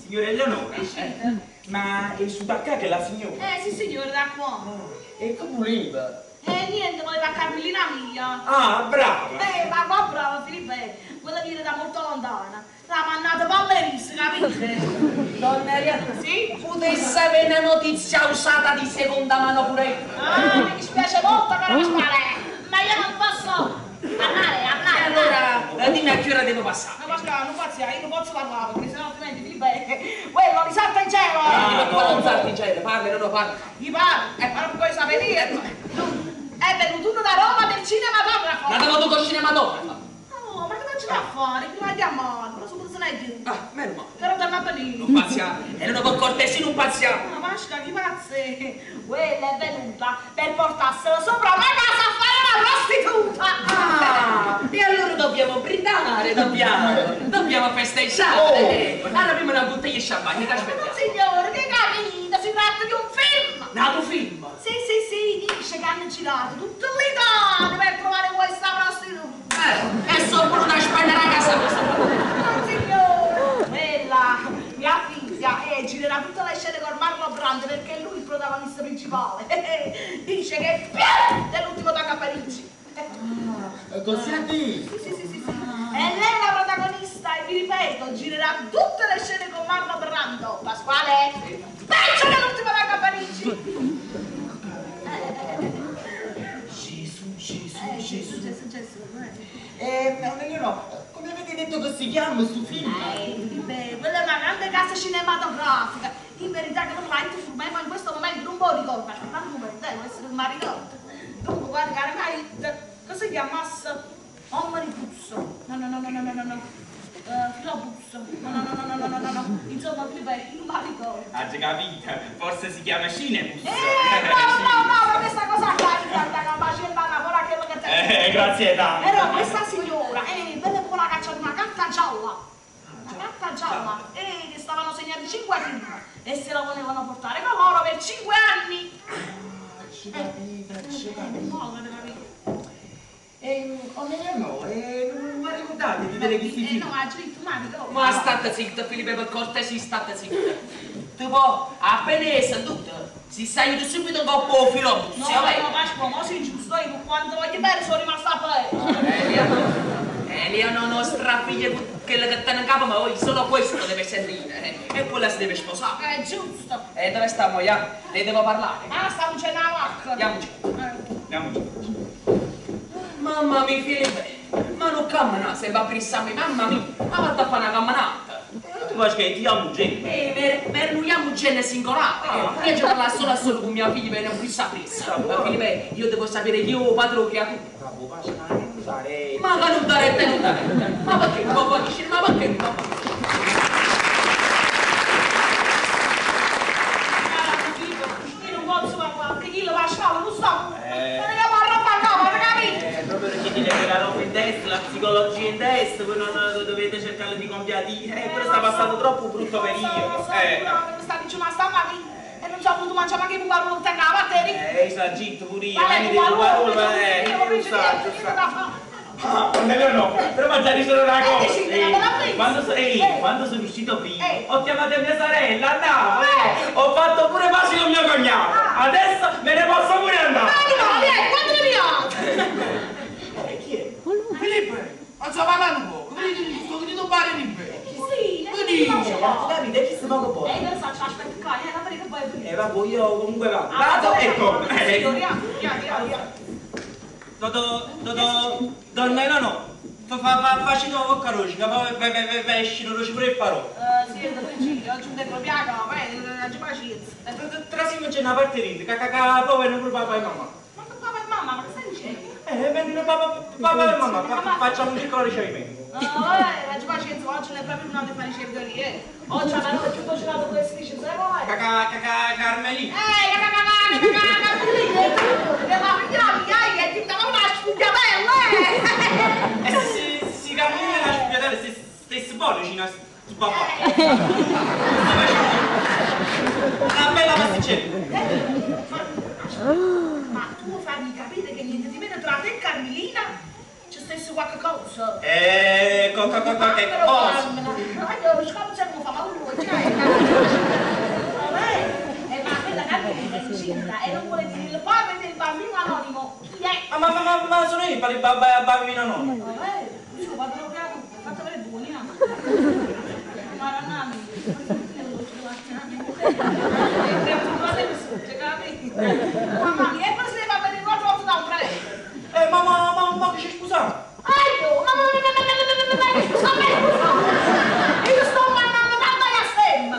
Signora Eleonora, ma è su da qua che la signora? Eh sì signore, da qua. E che voleva? Niente, voleva a Carmelina mia. Ah, brava! Ma qua brava Filippo, quella viene da molto lontana. L'ha mandata ballerissa, capite? Donna Arianna, Sì? potesse avere una notizia usata di seconda mano pure? Ah, mi dispiace molto, caro Pasquale, ma io non posso parlare, E parlare. allora, dimmi a che ora devo passare. No, Pasquale, non pazzia, io non posso parlare, perché sennò altrimenti Filippo, quello mi salta in cielo. Ah, eh. ma qua non salti in cielo, parli, non parli. Gli parli, ma non puoi sapere niente. È venuto uno da Roma del cinematografo. Ma dove tu col cinematografo? No, ma che non ce l'ha a fare? Prima chiamato, però subito se n'è ghiuto. Ah, meno male. Però torna a venire. Non pazziamo. E non per cortesia non pazziamo. Ma Pasca, chi pazze? Quella è venuta per portarselo sopra una casa a fare la prostituta. Ah, e allora dobbiamo brindare, dobbiamo festeggiare. Allora prima una bottiglia di champagne, ti Ma aspettiamo. signore, che capito? Si tratta di un film. Nato film. Sì, sì, sì, dice che hanno girato tutto l'Italia per trovare questa prostituta. E sono pure una spagna a casa. No, signore, quella, mia figlia, girerà tutte le scene con Marlon Brando perché è lui il protagonista principale. Dice che è più dell'ultimo tacco a Parigi. Ah, così a dire? Sì, sì, sì, sì, sì. E lei è la protagonista e vi ripeto, girerà tutte le scene con Marlon Brando. Pasquale, peggio dell'ultimo tacco a Parigi. Gesù, Gesù, Gesù, Gesù. Gesù, Gesù. eh. No, come avete detto che si chiama questo film? Beh, quella è una grande casa cinematografica. In verità che non l'hai tu, ma in questo momento non può ricordare. Aspettate un momento, questo non mi ricordo. Dunque, guarda, cara, ma cosa si chiamasse? Omnibus. No, no, no, no, no, no, no, no. Filobus. No, no, no, no, no, no, no, no. Insomma, Filippo, non mi ricordo. Ha già capito, forse si chiama Cinebus. Bravo, bravo, bravo, questa cosa qua, guarda, che facendo la lavora che lo che te. Grazie tanto. Però questa signora, bella come la caccia di una carta gialla. Una carta gialla, che stavano segnati 5 film e se la volevano portare con loro per 5 anni. Ci capito, ci capito. No, avete capito? O meglio no, non mi ricordate di vedere questi film? No, ha detto, ma ricordo. Ma state zitta, Filippo, per cortesia, state zitta. Tu poi, appena è seduta, si sale subito un po' filobus. No, no, Pasqua, ma sei giusto, io quando voglio bene sono rimasta a fare. Eliano, nostra figlia, quella che tiene in capo, ma oggi solo questo deve sentire. E quella si deve sposare. È giusto. E dove stiamo, ya? Le devo parlare. Ah, stavo c'è una macchina. Andiamoci. Andiamoci. Mamma mia, Filippo, ma non cammina, se va a prissarmi, mamma mia, ma vado a fare una camminata. Tu fai che ti amo gente. Per noi amo gente singolare. Io ci parlo solo a solo con mia figlia per non prissa prissa. Ma Filippo, io devo sapere chi è il padrone che ha tutto. Bravo, Pasquale, non dare. Ma che non dare te, non dare. Ma perché? Ma perché? Ma perché? Ma perché? Io non posso parlare, perché io Pasquale non sto. Ma ne parlo a capo, capito? Proprio perché ti legge la roba in testa, la psicologia in testa, voi non dovete cercare di compiatire. Però sta passando troppo un brutto periodo. Mi sta dicendo una stamattina e non ci ho potuto mangiare manche i puparoli non tengo la batteria. Io sto zitto pure io, Ma lei dei puparoli, puparoli, io non non so, so, niente da fare. Ah, no, però mangiare solo una cosa. Sì, Quando, quando sono uscito prima, ho chiamato mia sorella a Napoli. Eh. Ho fatto pure pace con mio cognato. Ah. Adesso me ne posso pure andare. Ma quando veniamo? Chi è? Filippo, ma sto parlando un po', sto venendo un bar di bene. Sì, Davide, chi si poco poi? Non so, aspetta qua, non vedo che poi. Vabbè, io comunque vado. Vado e torno. Via. Donna no, facci una bocca rossa, che poi esci, non ci pure il farò. Sì, è oggi un devo piaga, ma oggi pazienza. Trasimo c'è una parte di che poi vengono pure papà e mamma. Ma che papà e mamma, ma che stai dicendo? Vengono papà e mamma, facciamo un piccolo ricevimento. Oggi pazienza, oggi non è proprio una di fare ricevitoria, eh. Oggi hanno più cucinato questo dice, sai come? Carmelina. Carmelina, buono vicino a sto papà. Una bella pasticcetta. Ma tu vuoi farmi capire che niente di meno tra te e Carmelina c'è stesso qualche cosa? Che cosa? Io scappo come fa ma lui, cioè. Vabbè, ma quella Carmelina è incinta e non vuole dire il padre del bambino anonimo. Chi è? Ma sono io il bambino anonimo. Vabbè, io vado a fatto avere buoni, no? Ma Mamma mia, e poi se ne va per il quattro volte da un prete. Ma che ci scusiamo? Ma scusa me, io sto mandando tanta jastemma.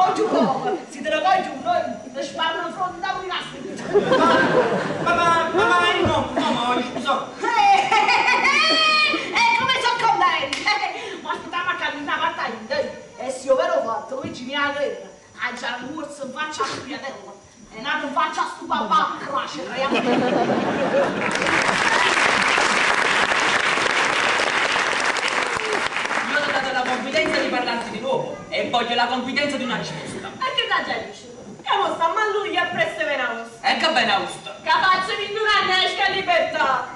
Oggi un poco, si te ne vai giù, noi ti sparano fronte da un nastro. Ma io no, ma scusa. E come sono contenta! Ma aspettiamo a camminare battaglia. E se io vero fatto, Luigi mi ha detto, ha già un morso in faccia a spiatella. È nato in faccia a sto papà, crash, Io ti ho dato la confidenza di parlarti di nuovo e voglio la confidenza di una risposta. E che da già dice? Che mo sta ma lui è presto venaus. E che ben austo. Capace di un anno esca a libertà.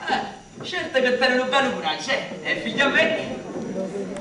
Certo che per un bello coraggio, e figlio a me.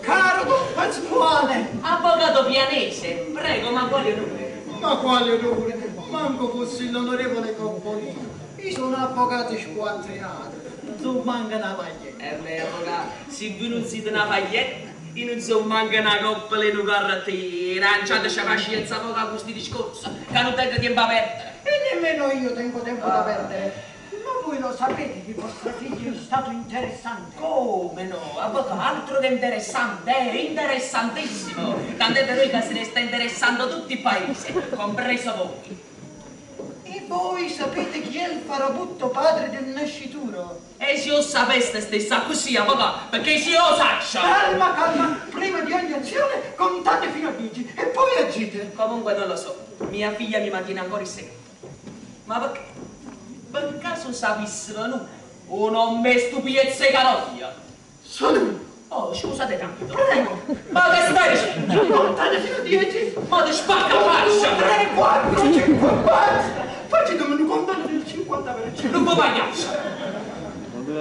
Caro Don Pasquale! Avvocato Pianese, prego, ma quale onore? Ma quale onore? Manco fossi l'onorevole Coppolino. Io sono un avvocato squattrinato, non manca una paglietta. Beh, avvocato, se voi non siete una paglietta, io non so manca una coppola e una carrettiera. Lanciateci la pazienza poca questi discorsi, che non tengo tempo a perdere. E nemmeno io tengo tempo da perdere. Ma voi lo sapete che vostra figlia è stato interessante. Come no? Avvocato, altro che interessante, è interessantissimo. Tant'è vero che se ne sta interessando tutti i paesi, compreso voi. E voi sapete chi è il farabutto padre del nascituro? E se io sapeste stessa così, avvocato, perché se io saccio... Calma, calma, prima di ogni azione contate fino a 10 e poi agite. Comunque non lo so, mia figlia mi mantiene ancora il segreto. Ma perché? Per caso sapessero no? O non mi stupiezze caroglia? Sono io. Oh, scusate tanto. Prego. Ma che stai dicendo? Contate fino a 10. Ma ti spacca la faccia! 3, 4, 5, basta! Facetemi un contatto del 50%. Non può pagliaccio!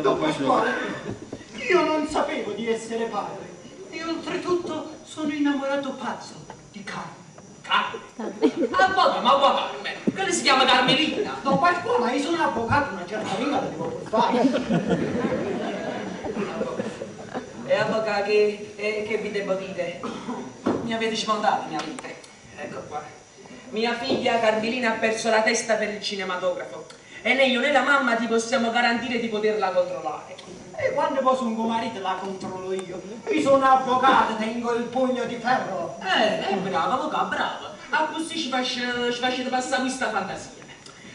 Don Pasquale, io non sapevo di essere padre. E oltretutto sono innamorato pazzo di Carmen. Carmen? Avvocato, ma qua Carmen? Quella si chiama Carmelina. Don Pasquale, ma io sono avvocato, una certa lingua la devo portare. E avvocato, che vi devo dire? Mi avete smontato, mi avete. Ecco qua. Mia figlia Carmelina ha perso la testa per il cinematografo e né io né la mamma ti possiamo garantire di poterla controllare. E quando poi sono marito la controllo io. Io sono avvocato, tengo il pugno di ferro. Brava, avvocato, brava. A così ci facete passare questa fantasia.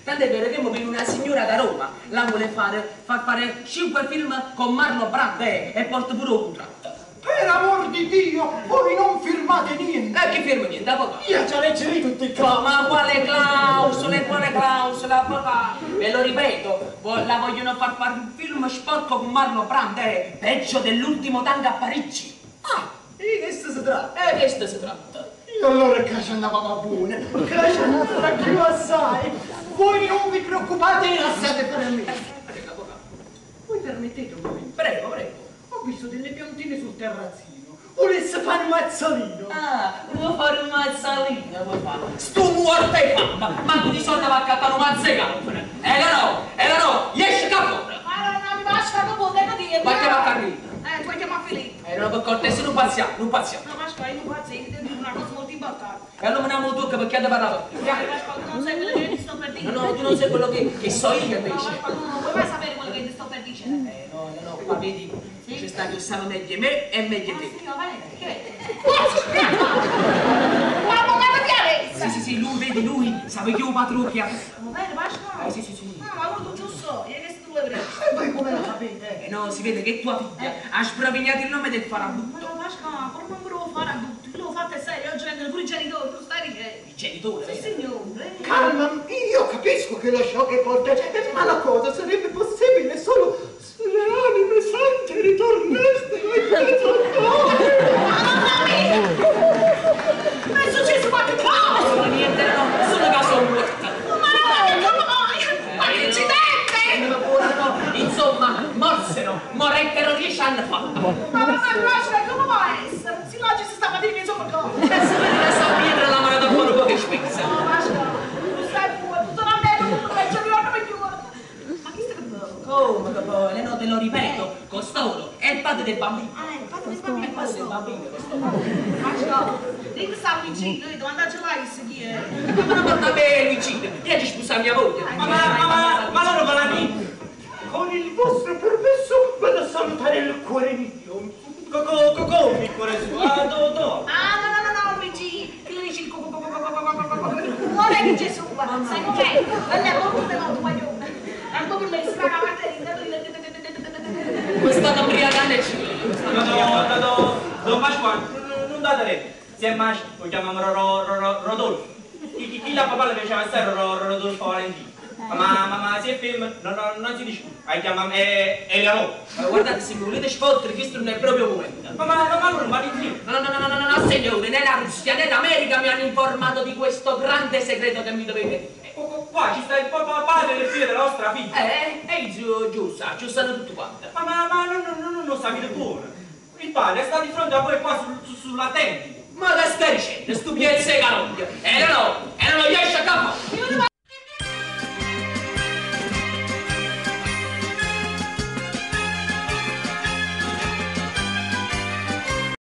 Tant'è vero che mo viene una signora da Roma, la vuole far fare 5 film con Marlon Brando e porta pure un contratto. Per amor di Dio, voi non firmate niente! Che firmo niente, avvocato? Io già leggerei tutti i clausole. Ma quale clausola, quale clausola, avvocato? Ve lo ripeto, la vogliono far fare un film sporco con Marlon Brando, peggio dell'ultimo tango a Parigi. Ah, e che si tratta? E che si tratta? E allora che ci andavamo buone, che ci andava più assai. Voi non vi preoccupate e lasciate fare a me. Prego, avvocato. Voi permettete un momento? Prego, prego. Ho visto delle piantine sul terrazzino. Volesse fare un mazzolino. Ah, vuoi fare un mazzolino, vuoi fare? Sto muorto e fama, manco di soldi va a cattare un mazzecampo. E no, esci da fuori. Ma non mi basta, non può dire. Ma chiama Carlino. Tu vuoi chiamare Filippo? No, per cortesia, non passiamo, non passiamo. No, Pasquale, io non pazzio, io devo dire una cosa molto importante. E allora me ne amo tocca perché andavo a parlare. Pasquale, tu non sai quello che io ti sto per dire. No, tu non sai quello che so io invece. No, Pasquale, tu non puoi mai sapere quello che io ti sto per dire. No, qua vedi, sì? C'è sta che sa meglio me e meglio te. Sì, va bene, che? Ma avvocato Pianese! Sì, lui, vedi, lui, sa che io patrucchia. Va bene, Pasquale? Sì. No, ma tu giusto, io che tu vuoi prendere. E voi come lo sapete? No, si vede che tua figlia ha sbravignato il nome del farabutto. Ma no, Pasquale, come non volevo farabutto? Io l'ho fatta serio, oggi vengono pure i genitori, tu stai dicendo? I genitori? Sì, signore. Calma, io capisco che lo shock è forte, ma la cosa sarebbe possibile solo se le anime sante ritornassero indietro a noi. Ma non Incidente! No, insomma, morsero, morettero 10 anni fa. Ma ma ma come può essere? Si oggi si sta a dire insomma cosa? Adesso per San Pietro la mano da fuori poche spesa. No, Pasquale, tu stai buono, tu sono andato, tu non c'è giorno per giorno. Ma chi sta che Come che poi? No, te lo ripeto, costoro è il padre del bambino. Ah, il padre del bambino, È il padre del bambino, costoro. Pasquale, lì sta Luigino, io devo andarci là, chi è? Ma non porta bene Luigino, vieni a sposare mia moglie. Ma loro parlano Con il vostro permesso vado a salutare il cuore mio. Come il cuore suo? Ah, do. Ah, no, no, no, no, Luigi, che dici il cuore di Gesù, sai com'è? Quella è molto devoto, guaglione. Tanto per me strana Questa ubriacana è ci. No, no, Pasquale, non date retta. Se è maschio, lo chiamiamo Rodolfo. Chi la papà le piaceva stare Rodolfo Valentino. Ma se è femmina, non si discute. La chiamiamo Eleonora. Guardate, se volete sfottere, questo non è proprio momento. Ma allora non va No, no, no, no, no, no, signore, né la Russia né l'America mi hanno informato di questo grande segreto che mi dovete dire. Qua ci sta il padre e il figlio della nostra figlia. Giusto, giusto tutto quanto. Ma non lo sapete buono. Il padre sta di fronte a voi qua sulla tenda. Ma che stai dicendo? Sto piezzo